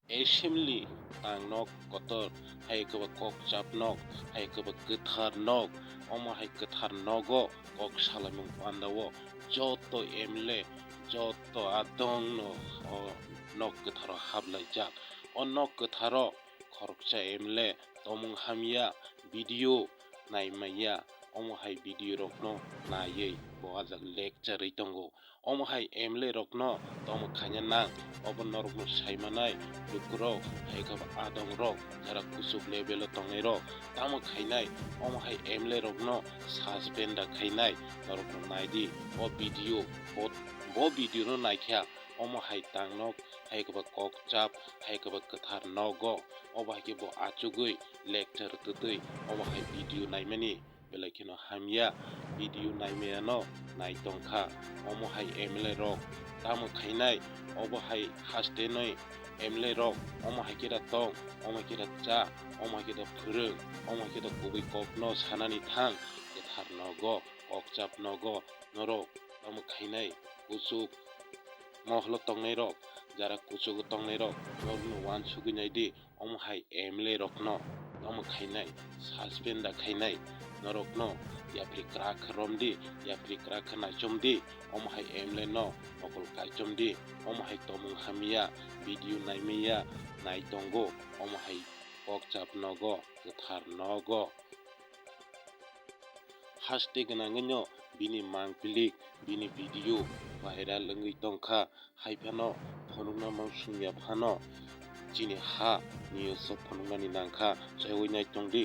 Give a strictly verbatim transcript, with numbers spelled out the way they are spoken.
Assembly tang nok kotor, hai khe ba kokchap nok, hai khe ba kwthar nok, omo hai kwthar nogo kok salaimung pandao joto M L A, joto adong no o nok kwtharo haplaijak. O nok kwtharo khoroksa M L A tomung hamya, video naimaya, omo hai video rokno naiwi bo ajak lecture wi tongo. Omo hai M L A rokno tamo khaina nang, obo norokno saimanai lukurok, hai khe ba adongrok, jara kuchuk level o tongnairok tamo khainai, omo hai M L A rokno suspend da khainai, norokno naidi o video, bo, bo video no naikha, omo hai tangnok, hai khe ba kokchap, hai khe ba kwthar nogo, obo hai khe bo achugwi lecture twtwi, omo hai video naimani. Belai kheno hamya video naimaya no nai tongkha. Omo hai M L A rok tamo khainai, obo hai haste noi M L A rok omo hai khe da tong, omo hai khe da cha, omo hai khe da phwrwng, omo hai khe da kubui kok no sanani thang, kwthar nogo, kokchap nogo, norok tamo khainai, kuchuk moholo tongnai rok, jara kuchugo tongnai rok, norokno uansugwi naidi. Omo hai M L A rokno tamo khainai, suspend da khainai, norokno yapri kwrak khe romdi, yapri kwrak khe naichomdi, omo hai M L A no mokol kaichomdi, omo hai tomung hamya, video naimaya nai tongo, omo hai kokchap nogo, kwthar nogo. Haste gwnangwino bini mangpilik, bini video viral wngwi tongkha, hai phano phunukna mang sungya phano chini ha news o phunuknani nangkha, chaiwi nai tongdi.